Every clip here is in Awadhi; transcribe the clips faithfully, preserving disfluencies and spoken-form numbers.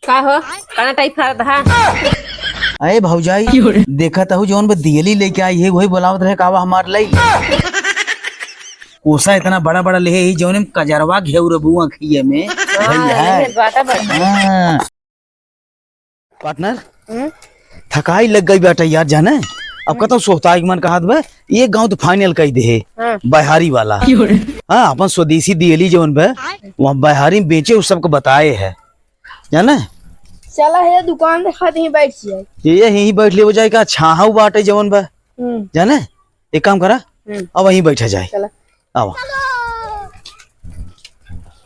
का हो? काना टाइप फारत हा? अरे भौजाई, देखत हूँ जौन बा दियली लेके आई है, वही बोलावत रहे, कावा हमार लई। कोसा इतना बड़ा बड़ा ले है, जौन में कजरवा घेउ रबू आँखिए में। हाँ, भैया। ये बात है बड़ा। हाँ। पार्टनर, हम्म? थकाई लग गई बाटे यार, जाने? अब कतौ सोहताई के मन कहत बा, ये गाँव तो फाइनल कई दे है, हाँ। बहारी वाला। हाँ, अपन स्वदेशी दियली जौन बा, वहाँ बहारी में बेचे, उ सबके बताए है, जाने? चला है दुकान देखा दे, बैठ जाए। ये यहीं बैठ लेवो जाए का, छाहू बाटे जौन बा, हम्म। जाने? एक काम करा, हम्म। अब वहीं बैठा जाए। चला। आवा।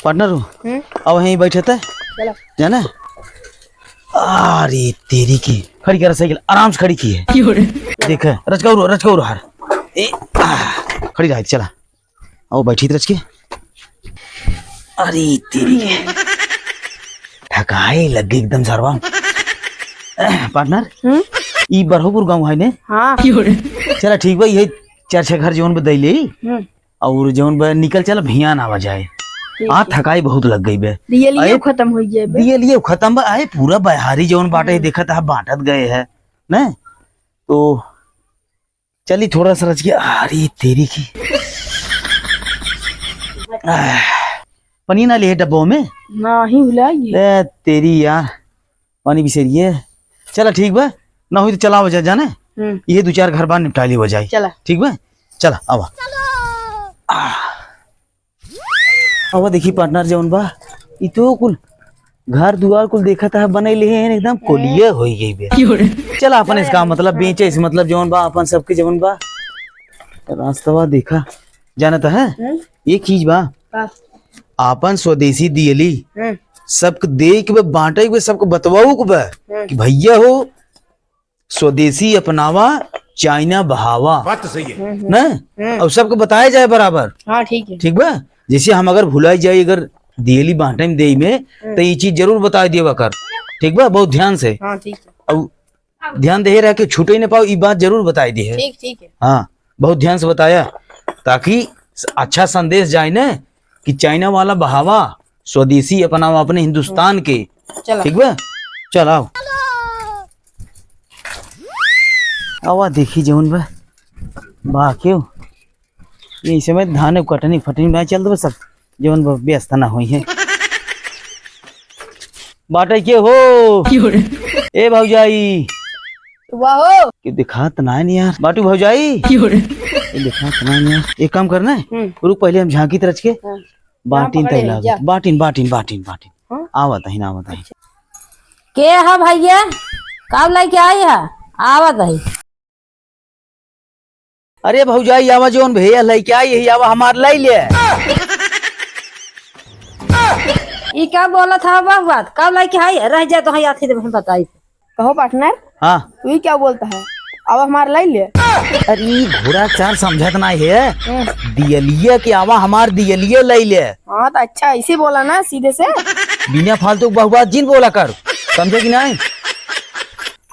पार्टनर हो? हम्म। अब वहीं बैठे थे। चलो। जाना? अरे तेरी की। खड़ी करा साइकिल, आराम से खड़ी की है। क्यों रे? देख, रचका उरो, रचका उरो हार। ए, आ, खड़ी रहा, चला। आओ बैठी रच के। अरे तेरी की। थकाए लग गई एकदम सरवा। पार्टनर, हम्म? ई बरहोपुर गाँव है ने? हाँ। क्यों रे? चला ठीक बा, ये चार छह घर जौन बा दई ले। हम्म। और जौन बा निकल चल भियान आवा जाए। ठीक आ, है। थकाई बहुत लग गई बे। दियलियो अरे, खत्म हो गया बे। दियलियो खत्म बा। आए पूरा बहारी जौन बाटे हम्म। देखत है बांटत गए है, ने? तो चली थोड़ा सा रच के, अरे तेरी की। आह, पनी ना ले डब्बो में? नहीं भुला गई। ए, तेरी यार। पानी बिसरिए। चला ठीक बा, ना होई तो चला हो जा, जाने? हम्म। ये दो चार घर बार निपटा ली हो जाए। चला। ठीक बा? चला, आवा। आह। आवा देखी पार्टनर जौन बा, ई तो कुल घर दुआर कुल देखत है, बनैले हैं एकदम कोलिए होई गई बे। क्यों रे? चला अपन इसका मतलब बेचे, इस मतलब जौन बा अपन सबके जौन बा। रास्तवा देखा, जानत है? हम्म। एक चीज बा। का? आपन स्वदेशी दियली हम्म। सबके देख बे, बांटे के बे, सबके बतवाऊ के बे हम्म। कि भैया हो, स्वदेशी अपनावा, चाइना बहावा। बात तो सही है। हम्म, हम्म। ना? हम्म। और सबके बताया जाए बराबर। हाँ, ठीक है। ठीक बा? जैसे हम अगर भुलाई जाए, अगर दियली बांटे में देई में, हम्म। तो ये चीज जरूर बताई देवा कर। ठीक बा? बहुत ध्यान से। हाँ, ठीक है। और ध्यान दे रहा कि छूटे न पाओ, ई बात जरूर बताई दे है। ठीक, ठीक है। हाँ, बहुत ध्यान से बताया, ताकि अच्छा संदेश जाए न कि चाइना वाला बहावा, स्वदेशी अपनावा अपने हिंदुस्तान के। चला। ठीक बा? चल आओ। आवा देखी जौन बा, बा क्यों? ये समय धान कटनी फटनी ना चल दो सब, जवन ब-, व्यस्त ना होई है। बाटे के हो? क्यों रे? ए भौजाई। वाह हो। के दिखात ना है यार। बाटू भौजाई। क्यों रे? ये दिखात ना है यार। एक काम करना है, हम्म। रुक पहले हम झांकी तरच के। हाँ। बाटिन यहाँ पकड़े तैला हैं, जा। बाटिन, बाटिन, बाटिन, बाटिन। हाँ? आवत है, आवत है। के है भैया? कब लेके आई है? आवत है। अरे भौजाई, आवा जौन भैया लइके आई है, आवा हमार लइ ले। ई का बोलत है बा बात? कब लइके आई? रह जा तो है आथी दे बताई। कहो पार्टनर। हाँ। तू ही क्या बोलता है? आवा हमार लइ ले। अरे ई घोड़ा चार समझत ना है। हम्म। दियलिया के आवा हमार दियलिया लइ ले। हाँ तो अच्छा ऐसे बोला ना सीधे से। बिना फालतू के बहुबात जिन बोला कर, समझे कि नहीं?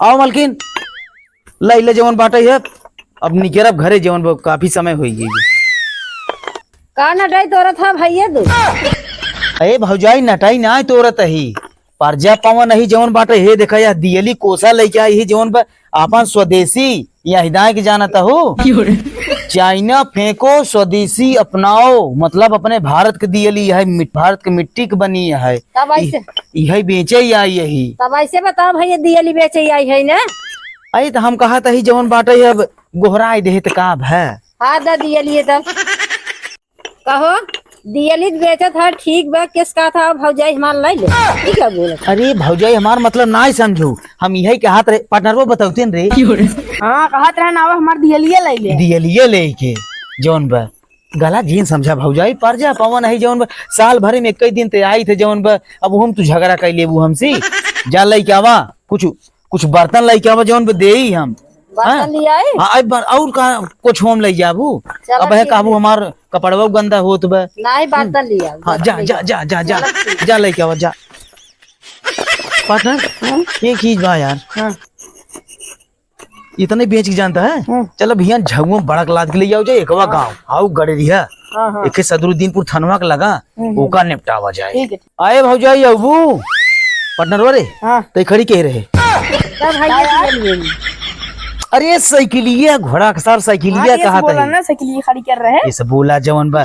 आओ मलकिन। लइ ले जवन बाटे है, अब निकरब घरे जवन बा, काफी समय होइ गई। का नटाई तोरत है भैया तू? अरे भौजाई, नटाई ना तोरत ही, परजा पवन ही जवन बाटे है। देखा यह दियली कोसा लइके आई ही जवन बा, आपन स्वदेशी, यह हिदाय के जानत हो। क्यों रे? चाइना फेंको, स्वदेशी अपनाओ, मतलब अपने भारत के दियली है, मिट-, भारत के मिट्टी के बनी है। तब ऐसे? यही बेचे ही आई यही। तब ऐसे बताओ भैया, दियली बेचे ही आई है ना? अरे तो हम कहा था ही जवन बाटे है, अब गोहराई देहे त का भै? हाँ, दा दिया लिए तब। कहो, दियली त बेचत है, ठीक बा, केस का था, भौजाई हमार लइ ले। ई का बोलत? अरे भौजाई हमार मतलब ना ही समझो, हम यही कहत रहे, पार्टनर वो बतौते न रे। हाँ, कहत रहे ना, अब हमार दियलिए लइ ले। दियलिए लेके, जौन बा, गला जीन समझा भौजाई, परजा पवन है जौन बा, साल भर में एक ही दिन ते आई थे जौन बा, अब हम तू झगड़ा कर लेबू हमसे, जा लइके आवा, कुछ कुछ बर्तन लइके आवा, जौन बा देई हम। बर्तन हाँ? ले आई? हाँ, अब बर-, और का कुछ हम लइ जाबू? चला अब है ठीक कहबू है। हमार कपड़वा गंदा होत बा। नहीं, बर्तन ले आई। हाँ, जा, बर्तन ले जा, आई। जा, जा, जा, चला ठीक। जा लइके आवा, जा। पार्टनर, हम्म? एक चीज बा यार। हाँ। इतने बेच के जानता है? हम्म। चलो भैया, झगुआ बड़क लाद के ले जाओ जाए, एकवा हाँ। गाँव, आओ गड़ेरिया। हाँ, हाँ। एके सदरुद्दीनपुर थानवा के लगा, हम्म, हम्म। ओका निपटावा जाए। ठीक है, ठीक। आए भौजाई, अबू? पार्टनर रे, हाँ। तै खड़ी कहे रहे? तब भाई, ये ले लिए। अरे, साइकिलिया, घोड़ा के सार साइकिलिया हाँ, ये कहा बोला था? ना, साइकिलिया खड़ी कर रहे। ये सब बोला जवन बा।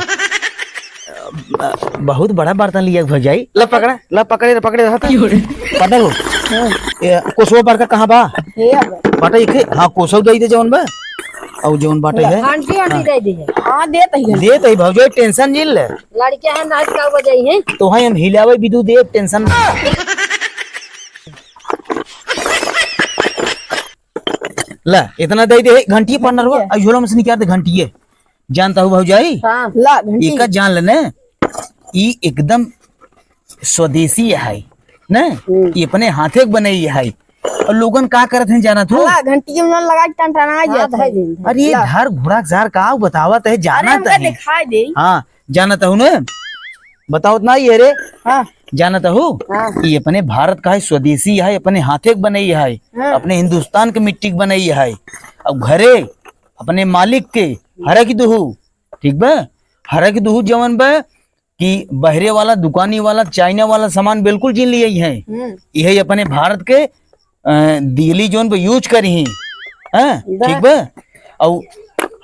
ब-, बहुत बड़ा बर्तन लिया भौजाई। ला पकड़ा, ला पकड़े, पकड़े रहा था। क्यों रे? पार्टनर हो। हाँ। ये कोसवा बड़का कहाँ बा? ये अब। बाटा एक, हाँ, कोसवा दे दे जवन बा। और जवन बाटे है। आंटी, आंटी हाँ। दे दी है। हाँ, देत ही है। देत ही भौजाई, टेंशन जिन ले। लड़के हैं, नाच का बजाई है। तो है हम हिलावे बिदु देव, टेंशन। ला, इतना दे दे, घंटी पार्टनर हो, ठीक है। आ झोला में से निकाल दे घंटी ये। जानता हूँ भौजाई? हाँ। ला, घंटी। एका जान लेने, ई एकदम स्वदेशी है, न? हम्म। ई अपने हाथे के बनई है। और लोगन का करत हैं जानत हो? ला, घंटी में लगा के टनटना हाँ, जात है। धर दे, धर। अरे, ला। धर घोड़ा के सार का बतावत है, अरे, जानत हमका है। दिखाई दे। हाँ, जानत हूँ न? बतावत ना ये रे। हाँ। जानत हूँ? हाँ। ई अपने भारत का है, स्वदेशी है, अपने हाथे के बनई है, हाँ। अपने हिंदुस्तान के मिट्टी के बनई है। अब घरे अपने मालिक के हरक दुहू, ठीक बा? हरक दुहू जवन बा कि बहरे वाला, दुकानी वाला, चाइना वाला सामान बिल्कुल जिन लियाई है। हम्म। यही अपने भारत के, अ, दियली जौन पे use करी ही, हैं? बा। ठीक बा? और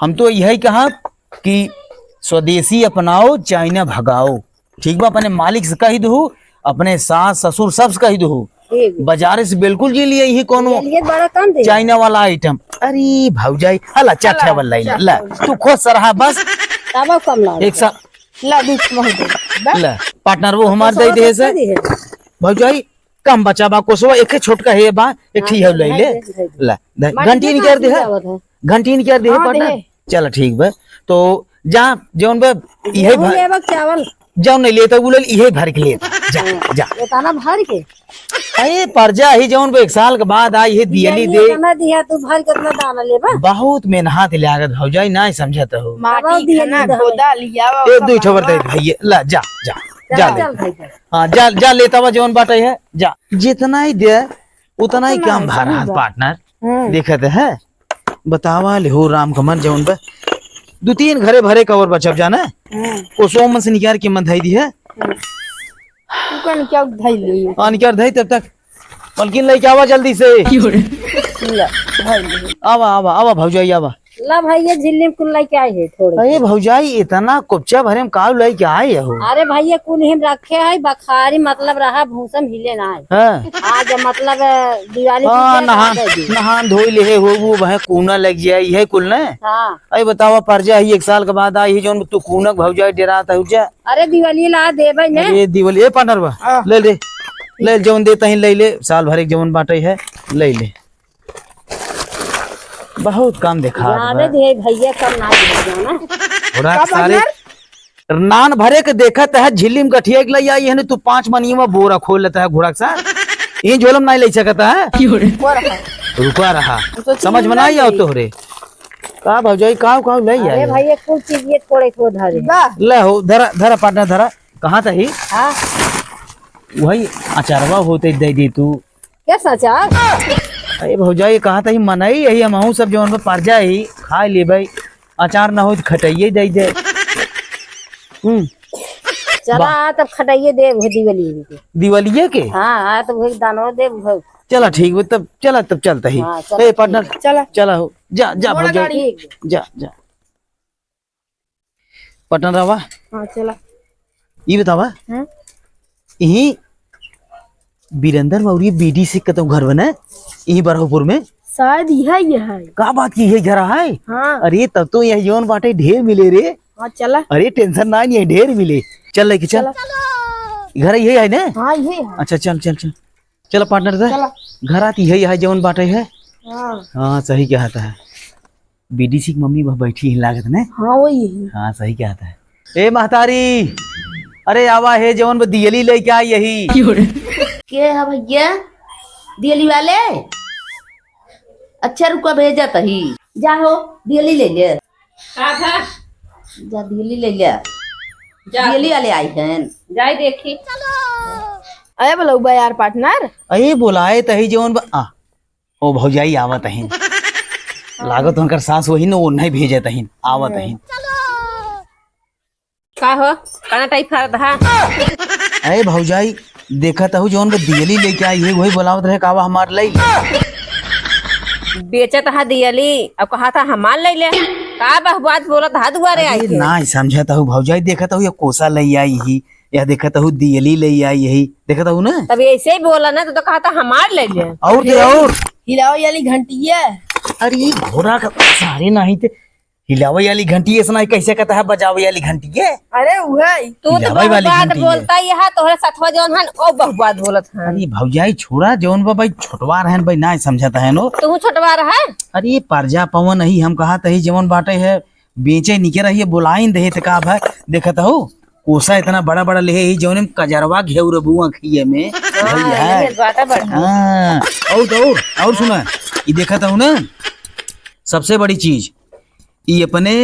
हम तो यही कहा कि स्वदेशी अपनाओ, चाइना भगाओ। ठीक बा? अपने मालिक से कही दू, अपने सास, ससुर, सबसे कही दू। ठीक बा। बाजार से बिल्कुल जिन लियाई ही कोनो ये लिए बड़ा कम दे। चाइना वाला item। अरे भौजाई, हला, चार ठे हला, वाला ले ला। चार। तू खुश रहा बस। तब कम लागे। एक सा- ला, बीच में हो गई। बस। ला, पार्टनर वो हमार दे दे से। दे दे। भौजाई, कम बचा बा, कोसवा एक छोटका है बा, एक हाँ, ठी है, ले ले। ले, ले, ले। ला, दे, माटी घंटी के निकाल दे, कहाँ है? जावत है? घंटी निकाल दे, हाँ, पार्टनर। दे। चल, ठीक बा। तो जा, जौन बा, इहे गेहूं भर, लेबा चावल। जौन नहीं लेता, वो ले, इहे भर के लेता। जा, हाँ, जा। इतना भर के? अरे, परजा ही जौन बा, एक साल के बाद आई है, दियली दियली दे। इतना दिया, तू भर के इतना दाना लेबा? बहुत मेहनत लागत, भौजाई, ना समझत हो। माटी, बाबा, दियली खाना, दे। खोदा, लियावा, ए, ओकर दुई ठो बर्तन बा। भाई, ला, जा, जा, चल, जा ले। चल भाई, चल। हाँ, जा, जा लेता हुआ जौन बाटे है, जा। जितना ही दे, उतना ही उतना कम ही भा रहा है, बा। पार्टनर। हम्म। देखत है, बतावा ले हो राम कमर जौन बा। दू तीन घरे भरे का और बचब जाना। हम्म। ओ सौ मन से निकार के मन धई दी है। हम्म। तू कन क्या धई ले? हाँ, निकार धई तब तक। मलकिन लेके आवा जल्दी से। क्यों रे? ले, धई ले। आवा, आवा, आवा भौजाई, आवा। ला भाई, ये झिल्ली में कुल लेके आए हैं थोड़े। अरे भौजाई, इतना कुपचा भरे में काऊ लेके आए हो? अरे भाई, ये कुल ही में रखे है, बखारी मतलब रहा, भूसा में हिले ना है। हाँ। आज मतलब दिवाली हाँ, की नहान, नहान धोई ले हो, वो वह कूना लग जाए, यह कुल ना। हाँ। अरे बतावा, परजा ही एक साल के बाद आई ही, जौन तू कूनक भौजाई डेरात है, जा। अरे दिवाली ला देबे ने। अरे दिवाली, ए पार्टनर बा, हाँ। ले ले, ले जौन देता ही ले ले, साल भर एक जौन बाटे है, ले ले। बहुत कम देखा ज्यादा बा। दे भैया, कम ना दे जाना। थोड़ा का सारे पार्टनर? नान भरे के देखत है, झिल्ली में गठिया के लई आई है, तू पाँच मनिया में बोरा खोल लेता है घोड़ा के साथ। ये झोलम नहीं ले सकता है। रुका रहा। रुका रहा। हम तो समझ में नहीं आओ तोहरे। का भौजाई, का, का ले अरे आई? भाई, ये कुल चीज ये थोड़े को धरे। बा। ले हो, धरा, धरा पार्टनर, धरा। कहाँ था ही? हाँ। वही अचारवा होते दे दी तू। कैसा अचार? अरे भौजाई, कहा था ही मनई, यही हमहू सब जौन बा परजा ही, खाए ले भाई। अचार ना हो तो खटाइए दे दे। हम्म। चला, बा- आ, तब खटाइए दे, वो दिवाली के। दिवालिये के? हाँ, आ, तो वही दानो दे, वो। चला, ठीक बा, तब चला, तब चलता ही। हाँ, चला, ए, पार्टनर, ठीक। चला। चला हो, जा, जा, मोड़ा भौजाई। गाड़ी। जा, जा। पटन रवा। हाँ, चला। ई बतावा, हाँ? यही बीरेंद्र मौर्य बीडीसी के तो घर बने, यही बरहपुर में? शायद यह, यह है। का बात की, यही घर है? हाँ। अरे, तब तो यह जौन बाटे ढेर मिले रे। हाँ, चला। अरे, टेंशन ना, ये ढेर मिले। चल लेके चल। चला। घर यही है ना? हाँ, यही है। अच्छा, चल, चल, चल। चला पार्टनर, चला। घर आती है, यह जौन बाटे है। हाँ। हाँ, सही कहता है। बीडीसी की मम्मी वह बैठी ही लागत ने। हाँ, वही है। हाँ, सही कहता है। ए महतारी, अरे आवा है, जौन वो दियली लेके आई यही। के है भैया? दियली वाले? अच्छा, रुको, भेजत ही। जा हो, दियली ले ले। का था? जा, दियली ले ले। जा। दियली वाले आई हैं। जाए देखी। अरे बोलो बा यार पार्टनर। अरे बोलाए तही जौन बा-, आ, ओ भौजाई आवत अहिन। लागत उनकर सास वही न, वो नहीं भेजत अहिन, आवत अहिन। का हो, काना टाइप फारत हा? अरे भौजाई, देखत हऊ जौन बा दियली लेके आई है, वही बोलावत रहे, का बा हमार लई ले। बेचत हा दियली, अब कहा था हमार लई ले। का बकवास बोलत हा दुआरे आई अरे के? ना समझत हऊ भौजाई, देखत हऊ ये कोसा लई आई ही, या देखत हऊ दियली लई आई ही, देखत हऊ ना? तब ऐसे ही बोला ना, तो, तो कहा था हमार लई ले। और दे और। हिलावे वाली घंटिया। अरे घोड़ा का सारे नहीं थे। हिलावे वाली घंटी ऐसा नहीं, कैसे कहता है बजावे वाली घंटी के? अरे उहे। तू तो हिलावे वाली बहुत घंटी है। बोलता ही है, तोहरे सथवा जौन हन, ओ बहुत बोलत हन। अरे भौजाई छोड़ा, जौन बा भाई छोटवा रहन भाई, ना समझता है नो। तू छोटवा रहे? अरे परजा पवन ही हम कहा तही जवन बाटे है, बेचे निके रहिए, बोलाइन दे त का भाई, देखत हो कोसा इतना बड़ा बड़ा लेहे ही जौन में कजरवा घेउरबू आँखिए में। हाँ, भैया। ये बात है बड़ा। हाँ, और तो और, और सुना, ये देखत हो ना, सबसे बड़ी चीज, ई अपने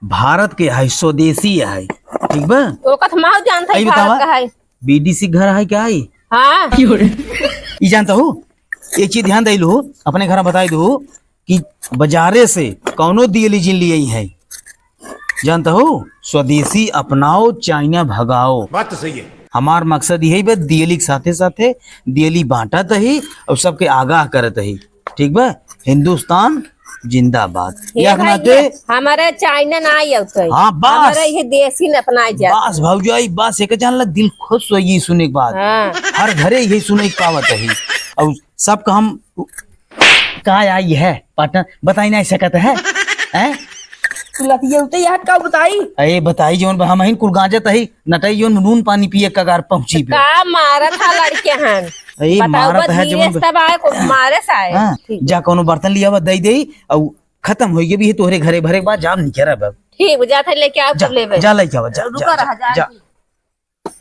भारत के है, स्वदेशी है, ठीक बा? ओकर तो माहू जानत है अई भारत बतावा, का है। बीडीसी घर है क्या है? हाँ। ई जानत हो, एक चीज ध्यान दे लो, अपने घर बताई दो कि बाजारे से कौनो दियली जिन लिए है, जानत हो, स्वदेशी अपनाओ, चाइना भगाओ। बात तो सही है। हमार मकसद यही बा, दियली के साथे साथे दियली बांटत ही और सबके आगाह करत ही। ठीक बा, हिंदुस्तान जिंदाबाद। हे या भैया, नाते हमारे चाइना ना आई होते। हाँ, बस। हमारे ये देसी न अपनाए जाते। बस भौजाई, बस एक जान ला दिल खुश हो ये सुने के बाद। हाँ। हर घरे ये सुने के पावत है। और सबका हम का आई है पार्टनर बताई नहीं सकत है, हैं? तू लतिया उते यार का बताई? अरे बताई जौन बा, हम हिन कुल गांजत ही, नटई जौन नून पानी पिए कगार पहुंची पे। का मारत हा लड़के हन? अरे बताओ, मारत बस है धीरे जौन से बा। तब आए, को मारे से आए। हाँ, ठीक। जा कौनो बर्तन लिया बा, दई दे, और खत्म होई गे भी तोहरे घरे भरे के बाद जाम निकरा बा। ठीक, जा थे लेके आओ, जा, तब लेबे। जा लेके आवा, जा, रुको जा, रहा, जा, जा। जा।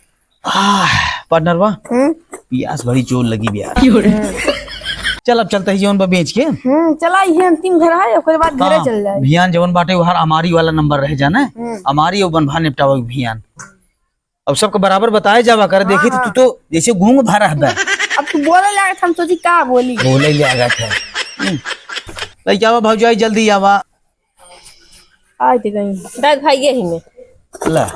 आह, पार्टनर बा, हम्म? पियास बड़ी जोर लगी बा यार। हम्म। चल, अब चलते ही जौन बा बेच के। हम्म, चला, ये अंतिम घर है, ओकरे बाद घरे हाँ, चल जाए। भियान जौन बाटे, वो हर हमारी वाला नंबर रह जाना। हम्म। हमारी वो बनभा निपटावा भियान। अब सबके बराबर बताए जावा कर, देखी हाँ, तो तू हाँ। तो जैसे गूंग भा रह बा। अब तू बोले लागत, हम सोची का बोली। बोले लागत है। हम्म। लइके आवा भौजाई, जल्दी आवा। आज गई। दस भाई यही में। ला,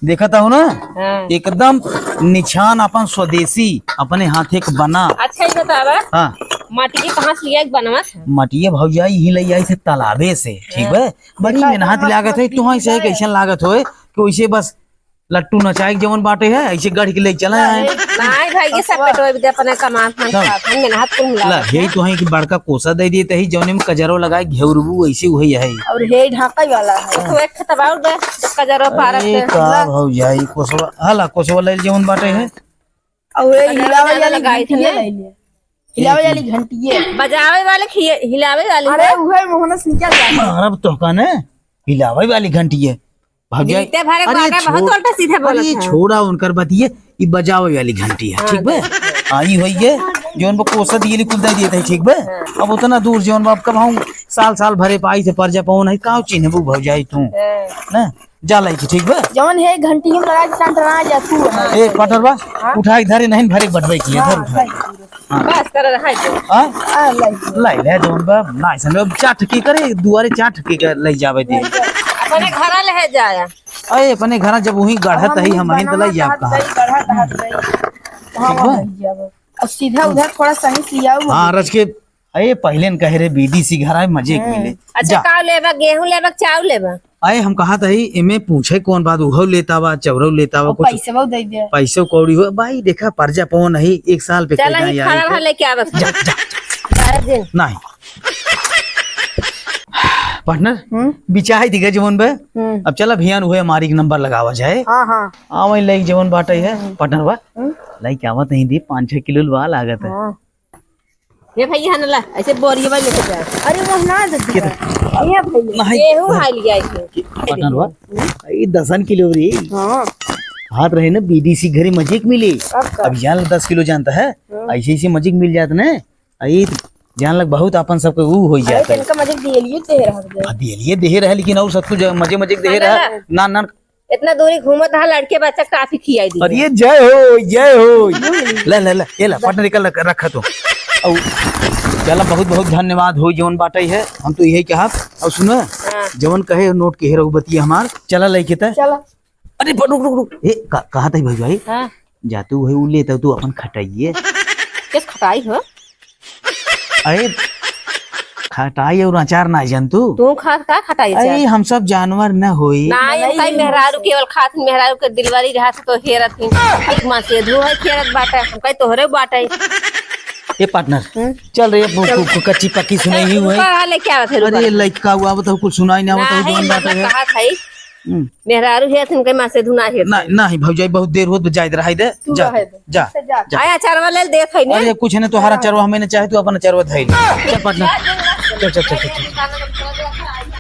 देखत हो ना? हाँ। एकदम निछान अपन स्वदेशी, अपने हाथे के बना। अच्छा, ही बतावा। हाँ। मटिया कहाँ से लिया के बनवा था? मटिया भौजाई ही ले आई थे तालाबे से, ठीक हाँ। बा? बड़ी देखा, मेहनत एकदम लागत है, मस्त तुहाँ से मस्त कैसन लागत होए कि वैसे बस लट्टू नचाई के जवन बाटे है, ऐसे गढ़ के ले चला आए। नहीं भाई, ये सब पेटवा भी दे अपने कमात मन सब। खात मन, मेहनत कुल ला, लागत यही है। तो है कि बड़का कोसा दे दिए तही, जौने में कजरो लगाए, घेउरबू, ऐसे वही है। और हे ढाका वाला है। तो एक खेतवा और बे, जब कजरो पारत अरे है। का भौजाई, कोसवा, हला, कोसवा ले जवन बाटे है। और ये कजरो हिलावे ज्यादा वाली लगाई थी घंटिया ना। ले ले। हिलावे वाली घंटिया। बजावे वाले खिए-, हिलावे वाले अरे ना। उहे मोहन सिंह क्या जाने। मारब तो का ने, हिलावे वाली घंटिया। भौजाई, बीते भरे अरे बाटा बहुत छोड़, उल्टा सीधे अरे बोलत है। छोड़ा उनकर बतिये, ई बजावे वाली घंटी है, हाँ, ठीक बे? हाँ। हाँ, ई होई गे, जो उनको कोसा दिए कुल दे दिए थे, ठीक बे? हाँ। अब उतना दूर जौन बाप कब हम साल साल भरे पाई से परजा पावन है, काव चिन्हबू भौजाई तू? हाँ। ना, जा लाई के, ठीक बे? जौन है घंटी हम लगा के टनटना जा तू। ए, पटरवा, हाँ? उठा के धरे नहीं, भरे बटवे की, हाँ, धर उठा। सही। हाँ। बस कर रहा है जो। हाँ? हाँ, लाई। लाई ले जौन बा, ना ऐसा में अब चाट की करे, दुआरे चाट की कर ले जावे दे। अपने घरा ले जाया। अरे अपने घरा जब वहीं गढ़त हम ही, हम ही तो ले जाब कहाँ। गढ़त हाथ गई। ठीक बा? और सीधा उधर थोड़ा सही से आओ। हाँ, रच के, अरे पहले न कहे रे बीडीसी घर आए, मजे के मिले। अच्छा, जा। का लेबा, गेहूं लेबा, चाउर लेबा? अरे हम कहा था ही, एमे पूछे कौन बात, उहो लेता बा, चौरो लेता बा, और कुछ पैसवा दे दे। पैसो कौड़ी हो, भाई देखा, परजा पाओ नहीं, एक साल पे चला कहीं ही आई खाना तो। खा लेके आवा। जा, जा, जा। जा, जा। नहीं। पार्टनर, हम्म? बिचाई दिखे जवन बे। हम्म। अब चला भियान हुए, हमारी एक नंबर लगावा जाए। हाँ, हाँ। आवे लाइक जवन बाटे है, हम्म। पार्टनर बा। हम्म? लाइक आवत नहीं दी, पाँच छह किलो लुआ लागत है। हाँ। ये भाई, यहाँ न ला, ऐसे बोरिया में लेके जा। अरे, वो ना दे दे। किधर? ये भाई, नहीं। गेहूं हाल गया है। पार्टनर बा, ये दसन किलो रे। हाँ। हाथ रहे ना, बीडीसी घरे मजे के मिले। अब का? अब यहाँ दस किलो जानता है, हाँ। ऐसे ऐसे मजे के मिल जात ना। अरे जान लग बहुत अपन सबके ऊ हो अरे, जात है। इनका मजे दिए लिए दे रहा है। हाँ, दिए लिए दे रहा है, लेकिन और सब कुछ मजे मजे दे रहा है। ना, ना, ना, इतना दूरी घूमत रहा, लड़के बच्चा काफी खियाई दी। अरे ये जय हो, जय हो। ले, ले, ले, ये ला, पार्टनर, एक ला, रखा तो। और चला, बहुत, बहुत धन्यवाद हो जवन बाटे है, हम तो यही कहा। और सुनो, हाँ। जवन कहे नोट के हेरो बतिया हमार, चला लेके ते। चला। अरे, ब-, रुक, रुक, रुक। ए, का-, कहा था भाई, भाई? हाँ। जा तू है उ ले, तब तू अपन खटाइए। किस खटाई हो? अरे, खटाई और अचार ना जान तू? तू खात का खटाई अरे, अचार? हम सब जानवर न होई। ना, हम कई मेहरारू केवल खात, मेहरारू के डिलीवरी रहा तो हेरत ही। एक माँ से धू है, हेरत बाटे, हम कई तोहरे बाटे। ए पार्टनर, हम्म? चल रे, वो कु-, कु-, कच्ची पक्की सुनाई ही हुई। ऊपर हाले क्या बात है, अरे, ऊपर? लइका हुआ, बताओ, कुछ सुनाई ना, बताओ, नहीं, जौन बात मतलब है। कहा था ही। हम्म। मेहरारू हेरत, इनके माँ से धुना हेरत। ना, नहीं भौजाई, बहुत देर होत, जाए रहाई दे। तू जा, रहे दे। जा, अच्छा, जा। जा। आया, अचारवा ले देख है ना। अरे, कुछ नहीं, तोहरा अचारवा हमें ना चाहे, तू अपना अचारवा धइल। चल पार्टनर, चल, चल, चल, चल, चल।